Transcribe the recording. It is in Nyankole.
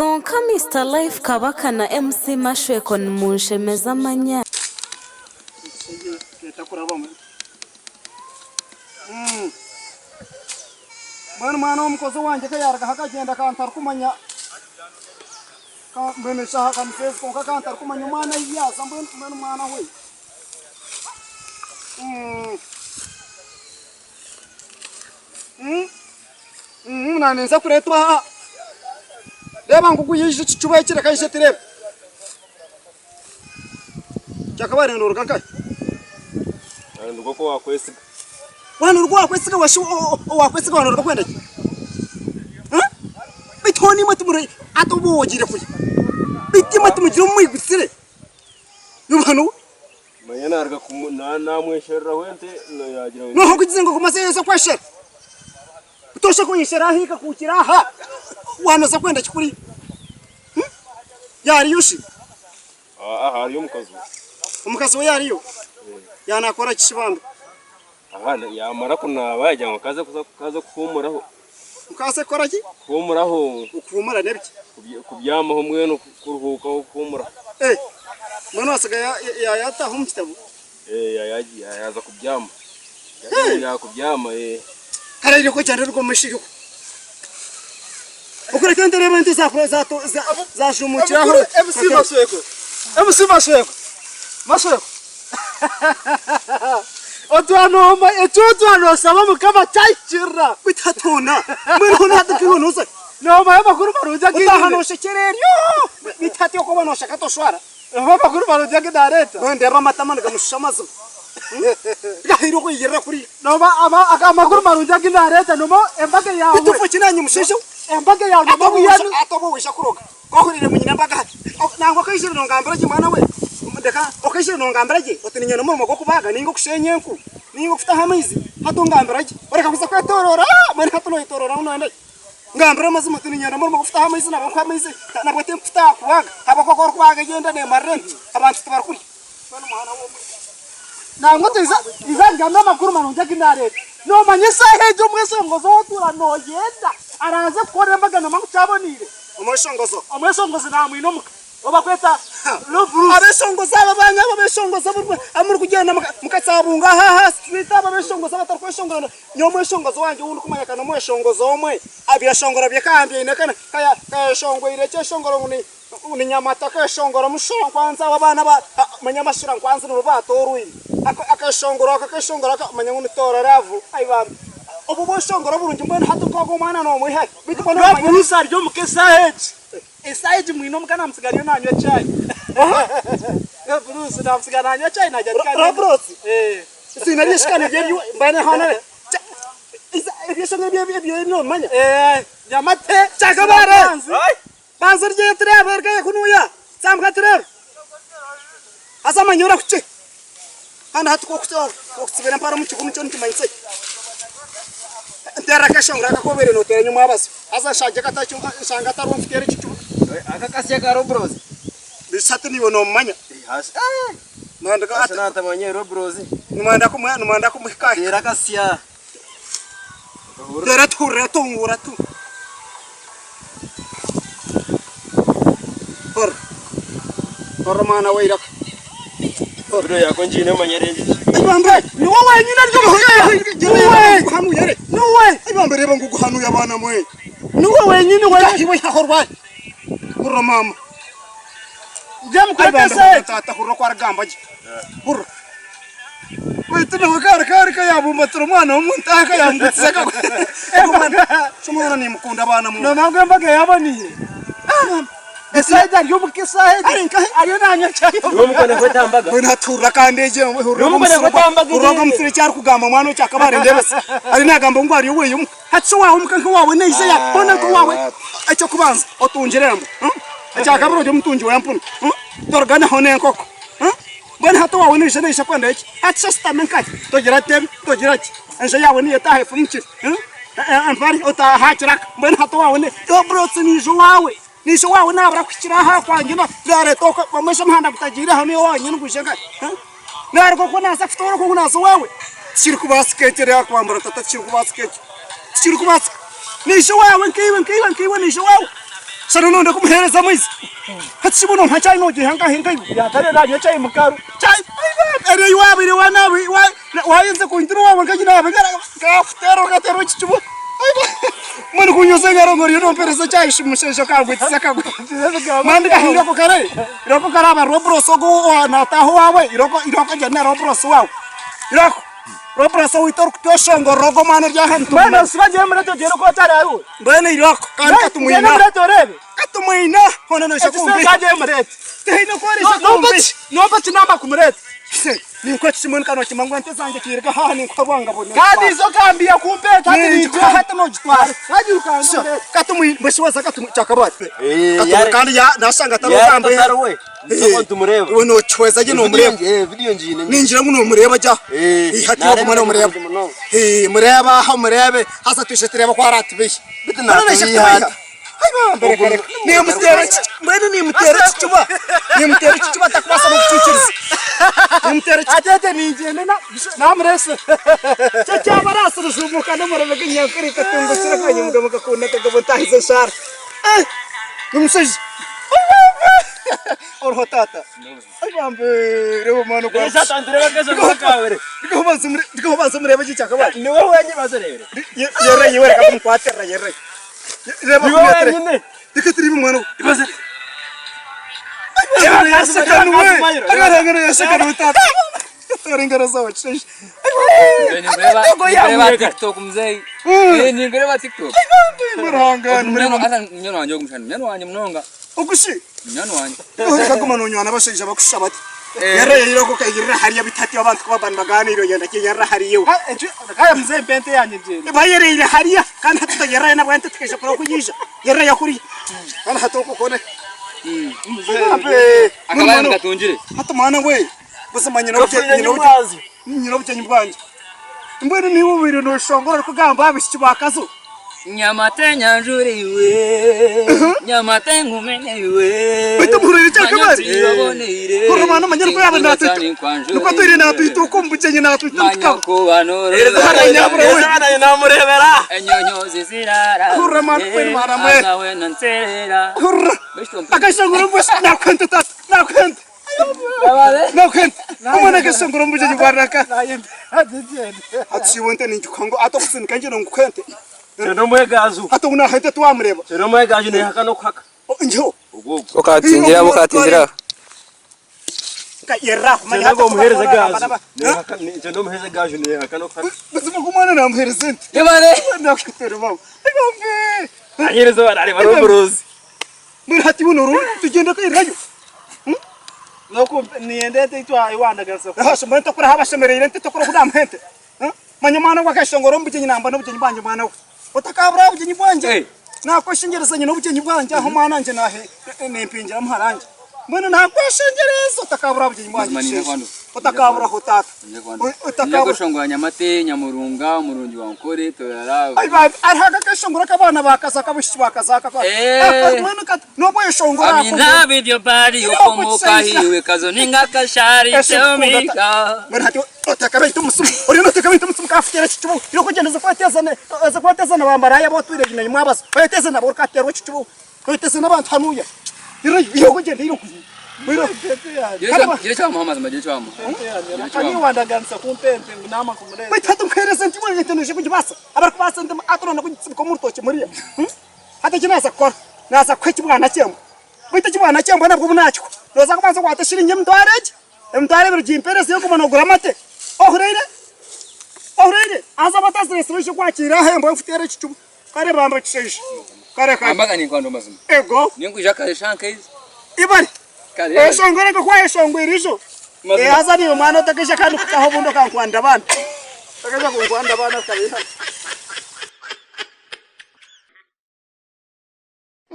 Kwonka Mister Life Kabaka na MC Mashweko nimunshemeza amanya. Mbwenu mwana w'omukozi owangye ka yaarugaho akagyenda ka ntarikumanya mbwenu eshaaha ka nizeezi kwonka ka ntarikumanya omwana ahu yaaza mbwenu mbwenu omwana we. Naaba ninza kureetwa aha reeba ngu ogu yaija ekicuba eki reka aije tureebe. Kyakabaare nooruga nkahi? Naaruga oku owaakwesiga. Waaba nooruga owaakwesiga washi owaakwesiga waaba nooruga kwenda ki? Beitu hoona imwe timuri hati obu ogiire kuhi? Beitu imwe timugire obu mwigutsire? Nyowe Manya naaruga naamweshereraho ente yaagira ngu. Nooha okugize ngu ogumaze yaaza kweshera? Butoosha ku oyeshera aha ekakuukira aha, waanoza kwenda ki kuriya? Yaariyo shi? Aha hariyo omukazi we. Omukazi we yaariyo? Yaaba naakora ki shi bambi? Aha yaamara kunaaba yaagira ngu kaze kuhuumuraho. Ngu kaze kukora ki? Kuhuumuraho. Okuhuumura n'ebiki? Kubyamaho mbwenu kuruhuukaho kuhuumuraho. Eh, mbwenu asigaye yaataaha omu kitabo? Eh, yaaza kubyama. Yaaza kubyama eh. Kare iroko ryangye riri omu maisho iroko. Okureka ente reeba ente zaajumukiraho. MC Mashweko. MC Mashweko. Mashweko. Otwanooma eki otwanoosaba Mukama kyahikirira. Beitu hati hoona mbwenu hoona hati nka iwe nooza hi? Noomanya amakuru marungi agu Otaaha nyine. nooshekyera eryo beitu hati okuba noosheka toshwara. Oba amakuru marungi agu naareeta. Mbwenu ndeeba amatama nigamushusha amazima. Gahaire okweyirira kuriya. Nooba amakuru marungi agu naareeta nooba embaga yaawe. Beitu ofa ki naanye mushaija we? Embaga yaawe nooba Hati obu waija kuroga. Ku ohuriire ngu nyine embaga hati, nangwa okaijire nongambira gye mwana we, ndeka okaijire nongambira gye oti niinyenda omurimo gw'okubaaga nainga okushenya enku nainga okutaho amaizi, hati ongambira gye oreka kuza kwetoroora mbwenu hati noyetoroora ngu noyenda ki? Ngambira amazima oti niinyenda omurimo gw'okutaho amaizi nabwo nkuhe amaizi nabwo tinkuta aha kubaaga ahabw'okuba ku orikubaaga egyo enda neemarira ente abantu tibarikurya. Mbwenu mwana w'omuntu. Nangwa oti iza ngambe amakuru marungi agu naareeta. Noomanya eshaaha egi omweshongozi ou otuura nooyenda araaze kukorera embaga noomanya ngu kyaboneire? Omweshongozo. Omweshongozi naamwine omuka ou barikweta Love Ruth. Abeshongozi aba banyu abo abeshongozi abu murikugyenda mukatsabunga aha aha street abo abeshongozi abatarikweshongora nyowe omweshongozi wangye ou ndikumanya ka nomweshongozi omwe ebyeshongoro bye ka mbyine ka kayeshongweire ekyeshongoro ngu ni ni nyamata akeshongora mushura nkwanzi abo abaana ba manya amashura nkwanzi nibo batorwire akeshongoro ako akeshongoro ako manya ngu ni tooro love ai bambi obwo bweshongoro burungi mbwenu hati nk'ogu omwana nomwiha hi? Beitu mbwenu Rob Bruce ari omuka eshaaha egi. Eshaaha egi mwine omuka namutsiga ariyo nanywa chai. Rob Bruce namutsiga nanywa chai nagira ati Rob Bruce? Eiziina rye shi ka niryo eryo mbwenu hoona ebyeshongoro ebyo ebi nomanya? Nyamate. Kyakabaare! Banza orye tureebe orugayo kunuya tsambuka tureebe. Haza manya orahukye. Kandi hati ku okutsibira empare omu kihumi kyo nikimanyisa ki? Nteerera akeshongoro aka aku obaire nooteera nyomwabazo. Haza nshangye katari nshange atariho nkuteere ekicuba. Aka akasya ka Robros. Beitu hati naiwe noomumanya. Hasi natamanya Robros. Nimwenda nimwenda kumuhika hi? Teera akasya. Teera tuhurire tunguura tu. Hurira. Hurira mwana we iraka. Video yako ngiine manya eri enjiji. Ibambe Niwe wenyine ari omu ka. Niwe guhanuye. Niwe. Ibambe reba ngu guhanuye abaana mwe. Niwe wenyine wenyine. Iwe aho rwari. Hurira mama. Nje mukureke Ibambe hurira se. tata hurira oku arigamba gye. Hurira. Baitu nawe kari kari kayabumbatira omwana w'omuntu aha kayamugutiza akagwa. Omwana nimukunda abaana mwe. Nomanya ngu embaga yaboniire. Esaija ari omuka esaaha egi. Ari nkahe? Ariyo nanywa chai. Niwe mukone kweta mbaga. Mbwenu hati hurira kandi egyo hurira Niwe mukone kweta mbaga hurira ogwo omusiri eki arikugamba omwana okyo akaba arendebesa. Ari nagamba ngu ari oweye omuka. Hati shi owaawe omuka nk'owaawe neija ya hoona nk'owaawe. Eky'okubanza otungire embwa. Ekyakabiri ori omutungi w'empunu. Toruganaho n'enkoko. Mbwenu hati owaawe naija naija kwenda ki? Hati shi oshutame nkahi? Togira tebe, togira ki? Enju yaawe niyo etaaha efumukire, empare otaaha aha kiraka. Mbwenu hati owaawe ni Roblox naija owaawe, naija owaawe naabura kuhikira aha kwangye naareeta okwe bamwe shi omuhanda gutagiire aha niiwe waanyine gwija nkahi? Naaruga okwo naaza kutoora okwo ngu naaza owaawe? Tikirikubaasika ekyo reeba kwambura tata tikirikubaasika ekyo, tikirikubaasika. Naija owaawe nkaiwe nkaiwe nkaiwe naija owaawe. Shana nonda kumuhereza amaizi. Hati shi buno nka chai nogiha nkahe nkaiwe. Yakare nanywa chai mukaru. Chai eri ei wabaire wanaaba wayenze kuntira owawe nka ginaaba kakutera okaterwa ekicuba. Mbwenu kunyoza engaro ngu oriyo nompereza chai shi mushaija okangwitisa akagwe. Mani kahi iroko kare iroko karaba Robros ogu nataaha owawe iroko iroko gyenda na Robros wawe iroko Robros owaitu orikutweshongorera ogu omwana ori aha Mbwenu nitumumanya. osiba ngyeye murete ogyende oku otari hariwe. Mbwenu iroko kandi Ngyende katumwine. murete oreebe. Katumwine hoona noija Ekisenge kumbiha. agyeye murete. Tihaine oku oriija kumbiha. Nompa ki namba kumureta? Ninkuha ki kimwe nka ngu ente zangye kiirika haaha ninkuha bwanga buri. Kandi izo okambiha kumpa ente hati Ningikuha hati nogitwara. Katumwine mbwenu waza katumwine kyakabaye. Katumwine kandi nashanga atari ogambe. Iwe nokihweza gye nomureba. Ningira ngu nomureba gye aho. Hati iwe guma nomureba. Mureebe aho mureebe haza twije tureebe ku aratubihe. Naija kutubiha. Nimuteera ekicuba, mbwenu nimuteera ekicuba, nimuteera ekicuba atakubaasa n'okukiikiriza. Nimuteera ekicuba. Atete ningyenda namureese. Kyo kyaba arasirisimuka n'omurebe gw'enyankore katungukire akanyamugabo kakunda akagabo ntaahize enshaara. Eh! Omushaija. Oriho taata. Ai bambe reeba omwana ogu Ndikaho banza omurebe gye kyakabaye. Niwe wenyine banza oreebe. Yerra iwe reka kumukwatirira yerra. Reeba Niwe kumwetere. wenyine. Reka turebe omwana ogu. Banza Yaseka niwe. Akarangana yaseka niwe taata. Tora engaro zawe kishaija. Ninkureba TikTok mzee. Eh, ninkureba TikTok. Muruhanga Munyana wanje ogu mushana, munyana wanje munonga. Ogushi. Munyana wanje. Reka guma nonywana abashaija bakushusha bati. Yarra yaira okwo okayirira hariya beitu hati abantu ku baba nibaganiira oyenda ki yarra hariya iwe. Kaya mzee mpa ente yangye ngyende. Bayereire hariya kandi hati tayerrayo nabwo ente tukaija kureba oku yaija. Yerrayo kuriya. Kandi hati okwo kone. Akabaye mukatungire. Hati mwana we buzima nyine obugyenyi bwangye. Mbwenu niiwe obaire noshongora orikugamba aha baishiki ba Kazo. Nyamata enyanjura iwe, Nyamata engumene iwe. Baitu omuhurire ekyakabari. Manya otibaboneire. Hurira mwana manya nukwo yaba natwita. Tinkwanjura Nukwo atwire natwita okwo omu bugyenyi natwita Manya tukaba. kuba norora. Hurira nyabura we. Namurebera. Enyonyozi zirara. Hurira mwana we mwana mwe. Haza wena nserera. Hurira. Akashongora omu bweshe nakwente tata nakwente. Nakwente. Omwana akashongora omu bugyenyi bwa raka. Hati iwe ente ningikuha ngu hati okusindika ngyenda ngukuhe ente. Kyenda omwegaju. Hati ogu naaha ente tiwamureba. Kyenda omwegaju nehaka nokuhaka. Ngiho. Okatingira okatingira. Yerera kumanya Kyenda ngu omuhereze gaju. Nehaka kyenda omuhereze gaju nehaka nokuhaka. Buzima ogu omwana namuhereza ente. Yebare. Nakutere mama. Ebambe. Ahereza barareba n'oburozi. Mbwenu hati buno oru tugyende kwirirayo. Niinyenda ente ei wandaganisa. Mbwenu tokuraha abashemereire ente tokura ogu namuha ente. Manya omwana ogu akeshongora omu bugyenyi nambona obugyenyi bwangye mwana we. Otakabura aha bugyenyi bwangye. Nakweshengyereza nyine obugyenyi bwangye aha omwana wangye nimpingira muhara wangye. Mbwenu nakweshengyereza otakabura aha bugyenyi bwangye kisheeshe. Otakaburaho taata. Otakabura. Nyakushongora Nyamate, Nyamurunga, omurungi wa Nkore, Torara. Hariho aka akeshongoro ak'abaana ba Kazaaka abaishiki ba Kazaaka. Eh. Mbwenu kati nobu oyeshongora I'm in love with your body, okomoka hiwe kazo ninga kashari tell me ka. Mbwenu hati otakabaita omusimu oriyo notekabaita omusimu kakuteera ekicubu iwe okugyenda oze kweteza oze kweteza na bamaraaya abu otwire naimwe mwabaza oyeteze nabo orikateerwa ekicubu oyeteze n'abantu hanuya iwe okugyenda iwe Gira eki wamuha mazima gira eki wamuha. Kaniiwe wandaganisa kumpa ente ngu naama kumureeta. Baitu hati nkuheereza ente iwe ente noija kugibaasa abarikubaasa ente hati noona kugitsibika omu rutookye muriya hati eki naaza kukora naaza kukuha ekibwana ky'embwa baitu ekibwana ky'embwa nabwo obu naakikuha nooza kubanza okwate shiringi emitwaro egi Emitwaro ebiri gimpeereze y'okuguma noogura amate. Ohuriire? Ohuriire? Haza abatazireetsire oije kwakiira aha embwa ekuteera ekicumu. Kare bambe kishaija. Kare kare. Ambaga ninkwanda mazima. Ego. Ninkwija kare shaaha nk'ezi. Ibare. Kare ibare. Oyeshongore nk'oku wayeshongwire ijo. Mazima. Haza naiwe mwana otakaija kandi kutaho obundi okankwanda abaana. Otakaija kunkwanda abaana tukabeihana.